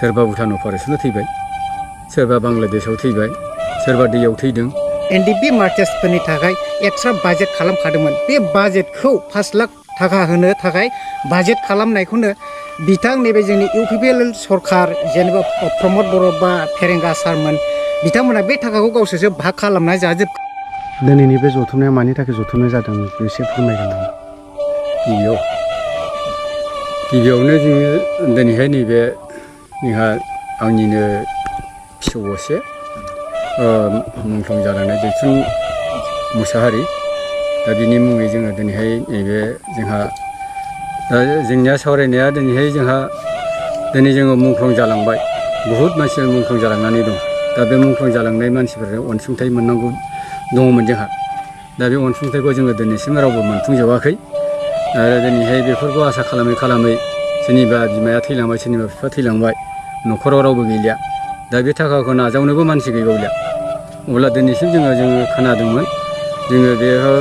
सोरबा भुटान अपारेसनाव थैबाय सोरबा बांलादेशआव थैबाय सोरबा दैयाव थैदों एनडिपि मार्चार्सफोरनि थाखाय एक्सट्रा बाजेट खालामखादोंमोन बे बाजेटखौ 5 लाख थाखा होनो थाखाय बाजेट खालामनायखौनो बिथां नैबे जोंनि इउपिपिएल सरखार जेनेबा प्रमद बर' बा फेरेंगा सारमोन बिथांमोना बे थाखाखौ गावसोरसो भाग खालामना जाजोब दिनैनि बे जथुमनाया मानि थाखाय जथुमनाय जादों एसे फोरमायगोन नामा गिबियावनो जोङो दिनैहाय नैबे जोंहा आंनिनो फिसौ असे मुंख्लं जालांनाय दैथुन मुसाहारि दा बिनि मुङै जोङो दिनैहाय नैबे जोंहा दा जोंनिया सावरायनाया दिनैहाय जोंहा दिनै जोङो मुंख्लं जालांबाय बहुद मानसिया मुंख्लं जालांनानै दं दा बे मुंख्लं जालांनाय मानसिफोरनो अनसुंथाइ मोननांगौ दङमोन जोंहा दा बे अनसुंथाइखौ जोङो दिनैसिम रावबो मोनफुंजोबाखै आरो दिनैहाय बेफोरखौ आसा खालामै खालामै सोरनिबा बिमाया थैलांबाय सोरनिबा बिफा थैलांबाय न'खराव रावबो गैलिया दा बे थाखाखौ नाजावनोबो मानसि गैबावलिया अब्ला दिनैसिम जोङो खोनादोंमोन जोङो बेयाव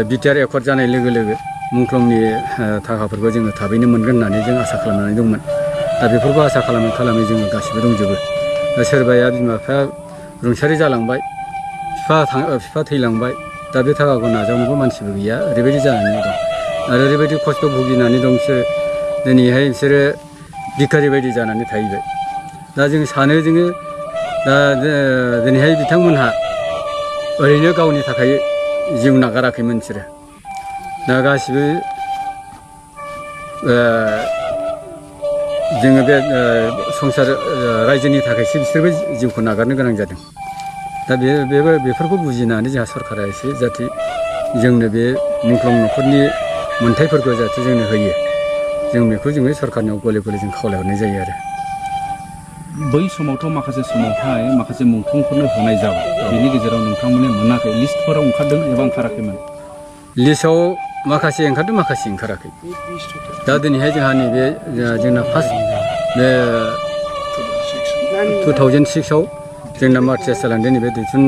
बिटिआर एकर्ड जानाय लोगो लोगो मुंख्लंनि थाखाफोरखौ जोङो थाबैनो मोनगोन होननानै जों आसा खालामनानै दंमोन दा बेफोरखौ आसा खालामै खालामै जोङो गासिबो दंजोबो दा सोरबाया बिमा बिफाया रुंसारि जालांबाय बिफा थैलांबाय दा बे थाखाखौ नाजावनोबो मानसिबो गैया ओरैबायदि जानानै दं आरो ओरैबायदि खस्थ' भुगिनानै दं बिसोरो दिनैहाय बिसोरो भिखारि बायदि जानानै थाहैबाय दा जों सानो जोङो दा दिनैहाय बिथांमोनहा ओरैनो गावनि थाखाय जिउ नागाराखैमोन बिसोरो दा गासिबो जोङो बे संसार रायजोनि थाखायसो बिसोरबो जिउखौ नागारनो गोनां जादों दा बेफोरखौ बुजिनानै जोंहा सरकारा एसे जाहाथे जोंनो बे मुंख्लं न'खरनि मोनथायफोरखौ जाहाथे जोंनो होयो जों बेखौ जोङो सरकारनियाव गले गले जों खावलायहरनाय जायो आरो बै समावथ' माखासे समावहाय माखासे मुंख्लंफोरनो होनाय जाबाय बेनि गेजेराव नोंथांमोना मोनाखै लिस्टफोराव ओंखारदों एबा ओंखाराखैमोन लिस्टआव माखासे ओंखारदों माखासे ओंखाराखै दा दिनैहाय जोंहा नैबे जोंना फार्स्ट बे 2006आव जोंना मार्चार्स जालांदों नैबे दैथुन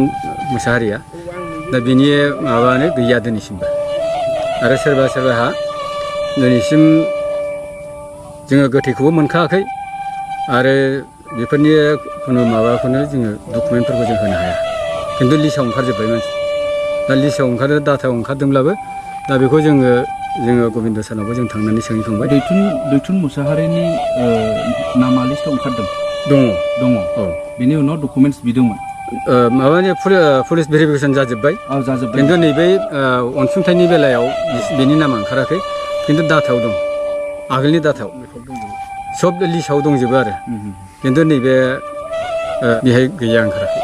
मुसाहारिया दा बिनि माबानो गैया दिनैसिमबो आरो सोरबा सोरबाहा दिनैसिम जोङो गोथैखौबो मोनखायाखै आरो बेफोरनि खुनु माबाखौनो जोङो डकुमेन्टफोरखौ जों होनो हाया खिन्थु लिस्टआव ओंखारजोब्बाय मानसि दा लिस्टआव ओंखारो डाटायाव ओंखारदोंब्लाबो दा बेखौ जोङो गबिन्द सारनावबो जों थांनानै सोंहैखांबाय दैथुन मुसाहारिनि नामा लिस्टआव ओंखारदों दङ औ बेनि उनाव डकुमेन्टस बिदोंमोन माबानि पुलिस भेरिफिकेसन जाजोब्बाय जाजोब्बाय खिन्थु नैबे अनसुंथाइनि बेलायाव बेनि नामा ओंखाराखै खिन्थु डाटायाव दं आगोलनि डाटायाव सब लिस्टआव दंजोबो आरो खिन्थु नैबे बेहाय गैया ओंखाराखै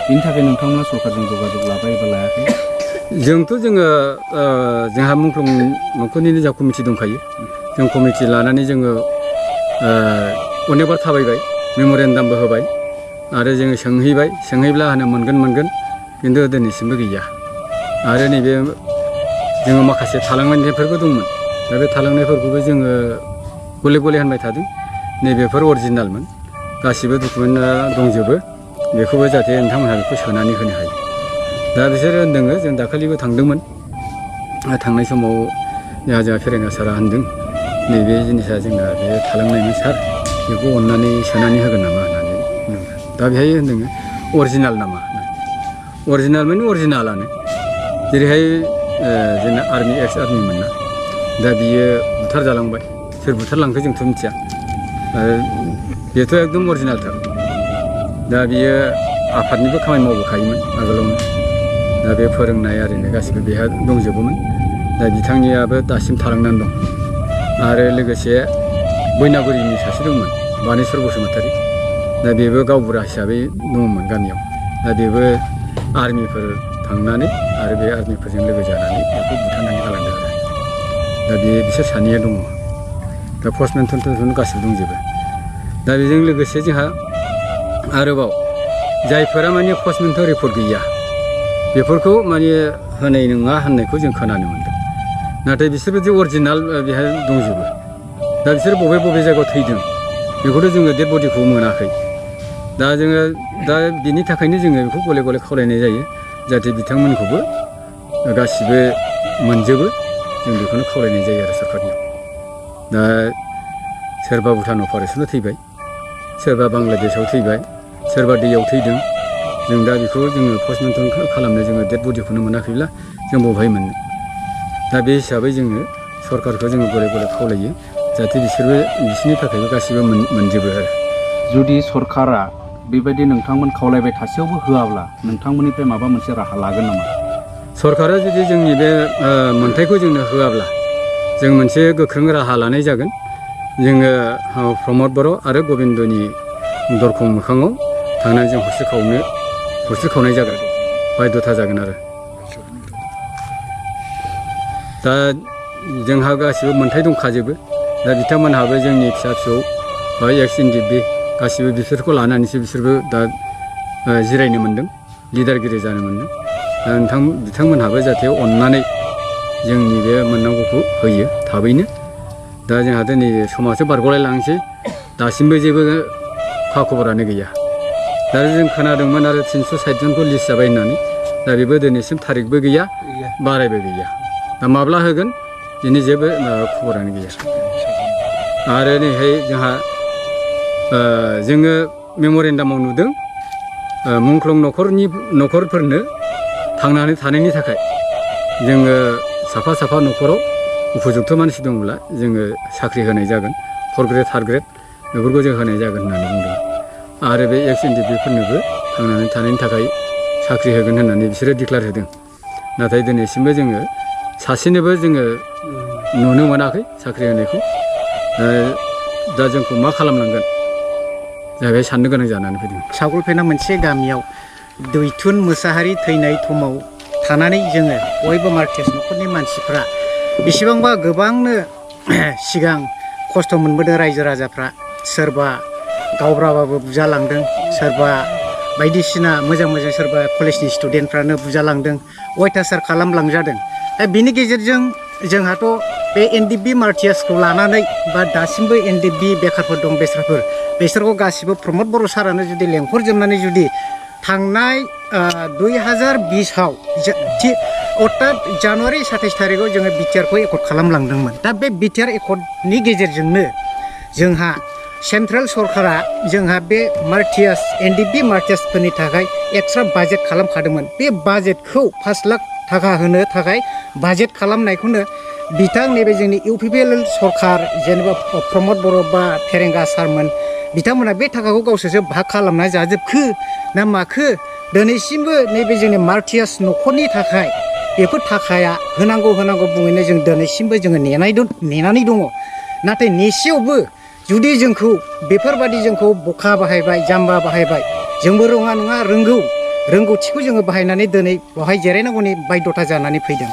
बेनि थाखाय नोंथांमोना सरकारजों जगाजग लाबाय एबा लायाखै जोंथ' जोंहा मुंख्लं न'खरनिनो जा कमिटि दंखायो जों कमिटि लानानै जोङो अनेकबार थाबायबाय मेम'रेन्डामबो होबाय आरो जोङो सोंहैब्ला होनो मोनगोन खिन्थु दिनैसिमबो गैया आरो नैबे जोङो माखासे थालांनायफोरबो दंमोन दा बे थालांनायफोरखौबो जोङो गले गले होनबाय थादों नैबेफोर अरिजिनेलमोन गासिबो डकुमेन्टआ दंजोबो बेखौबो जाहाथे नोंथांमोनहा बेखौ सोनानै होनो हायो दा बिसोरो होनदों जों दाखालिबो थांदोंमोन थांनाय समाव जोंहा फेरेंगा सारा होनदों नैबे जिनिसा जोंना बे थालांनायमोन सार बेखौ अननानै सोनानै होगोन नामा होननानै दा बेहाय होनदों अरिजिनेल नामा अरिजिनेल माने अरिजिनेलानो जेरैहाय जोंना एक्स आर्मिमोन ना दा बियो बुथार जालांबाय सोर बुथारलांखो जोंथ' मिथिया बेथ' एकदम अरिजिनेलथार दा बियो आफादनिबो खामानि मावबोखायोमोन आगोलावनो दा बे फोरोंनाय आरिनो गासिबो बेहा दंजोबोमोन दा बिथांनियाबो दासिम थालांनानै दं आरो लोगोसे बैनागुरिनि सासे दंमोन बानेस्वर बसुमतारी दा बेबो गावबुरा हिसाबै दंमोन गामियाव दा बेबो आर्मिफोर थांनानै आरो बे आर्मिफोरजों लोगो जानानै बेखौ बुथारनानै गालांदों आरो दा बिसोर सानैया दङ दा पस्टमेन थन्थन गासिबो दंजोबो दा बेजों लोगोसे जोंहा आरोबाव जायफोरा माने पस्टमेन्टआव रिपर्ट गैया बेफोरखौ माने होनाय नङा होननायखौ जों खोनानो मोन्दों नाथाय बिसोरबो जे अरिजिनेल बेहाय दंजोबो दा बिसोर बबे जायगायाव थैदों बेखौथ' जोङो डेड बडिखौ मोनाखै दा बिनि थाखायनो जोङो बेखौ गले गले खावलायनाय जायो जाहाथे बिथांमोनखौबो गासिबो मोनजोबो जों बेखौनो खावलायनाय जायो आरो सरकारनियाव दा सोरबा भुटान अपारेसनाव थैबाय सोरबा बांलादेशआव थैबाय सोरबा दैयाव थैदों जों दा बेखौ जोङो पस्टमर्टम खालामनो जोङो डेड बडिखौनो मोनाखैब्ला जों बबेहाय मोननो दा बे हिसाबै जोङो सरकारखौ जोङो गले गले खावलायो जाहाथे बिसोरबो बिसोरनि थाखायबो गासिबो मोनजोबो आरो जुदि सरकारा बेबायदि नोंथांमोन खावलायबाय थासेयावबो होआब्ला नोंथांमोननिफ्राय माबा मोनसे राहा लागोन नामा सरकारा जुदि जोंनि बे मोनथायखौ जोंनो होआब्ला जों मोनसे गोख्रों राहा लानाय जागोन जोङो प्रमद बर' आरो गबिन्दनि दरखं मोखाङाव थांनानै जों हस्रि खावनाय जागोन बायध'था जागोन आरो दा जोंहा गासिबो मोनथाय दंखाजोबो दा बिथांमोनहाबो जोंनि फिसा फिसौ बा एक्स एनडिएफबि गासिबो बिसोरखौ लानानैसो बिसोरबो दा जिरायनो मोन्दों लिडारगिरि जानो मोन्दों दा बिथांमोनहाबो जाहाथे अननानै जोंनि बे मोननांगौखौ होयो थाबैनो दा जोंहा दिनै समासो बारग'लायलांसै दासिमबो जेबो खा खबरानो गैया दा जों खोनादोंमोन आरो 360 जनखौ लिस्ट जाबाय होननानै दा बेबो दिनैसिम थारिखबो गैया बारायबो गैया दा माब्ला होगोन बिनि जेबो खबरानो गैया आरो नैहाय जोंहा जोङो मेम'रेन्डामाव नुदों मुंख्लं न'खरफोरनो थांनानै थानायनि थाखाय जोङो साफा साफा न'खराव उपजुक्त मानसि दंब्ला जोङो साख्रि होनाय जागोन 4 ग्रेड 3 ग्रेड बेफोरखौ जों होनाय जागोन होननानै बुंदों आरो बे एक्स एनडिएफबिफोरनोबो थांनानै थानायनि थाखाय साख्रि होगोन होननानै बिसोरो डिक्लेयार होदों नाथाय दिनैसिमबो जोङो सासेनोबो जोङो नुनो मोनाखै साख्रि होनायखौ दा जोंखौ मा खालामनांगोन जाहैबाय साननो गोनां जानानै फैदों सावगलफेना मोनसे गामियाव दैथुन मोसाहारि थैनाय समाव थानानै जोङो बयबो मार्टियास न'खरनि मानसिफ्रा बेसेबांबा गोबांनो सिगां खस्थ' मोनबोदों रायजो राजाफ्रा सोरबा गावब्राबाबो बुजालांदों सोरबा बायदिसिना मोजां सोरबा कलेजनि स्टुडेन्टफ्रानो बुजालांदों अयथासार खालामलांजादों दा बिनि गेजेरजों जोंहाथ' बे एनडिएफबि मार्टियासखौ लानानै बा दासिमबो एनडिएफबि बेखारफोर दं बेसोरखौ गासिबो प्रमद बर' सारानो जुदि लेंहरजोबनानै जुदि थांनाय 2020आव अर्थात जानुवारि 27 थारिखआव जोङो बिटिआरखौ एकर्ड खालामलांदोंमोन दा बे बिटिआर एकर्डनि गेजेरजोंनो जोंहा सेन्ट्रेल सरकारा जोंहा बे मार्टियास एनडिएफबि मार्टियासफोरनि थाखाय एक्सट्रा बाजेट खालामखादोंमोन बे बाजेटखौ 5 लाख थाखा होनो थाखाय बाजेट खालामनायखौनो बिथां नैबे जोंनि इउपिपिएल सरकार जेनेबा प्रमद बर' बा फेरेंगा सारमोन बिथांमोना बे थाखाखौ गावसोरसो भाग खालामना जाजोबखो ना माखो दिनैसिमबो नैबे जोंनि मार्टियास न'खरनि थाखाय बेफोर थाखाया होनांगौ बुङैनो जों दिनैसिमबो जोङो नेनानै दङ नाथाय नेसेयावबो जुदि जोंखौ बेफोरबादि जोंखौ बोखा बाहायबाय जाम्बा बाहायबाय जोंबो रोङा नङा रोंगौथिखौ जोङो बाहायनानै दिनै बेवहाय जिरायनांगौनि बायध'था जानानै फैदों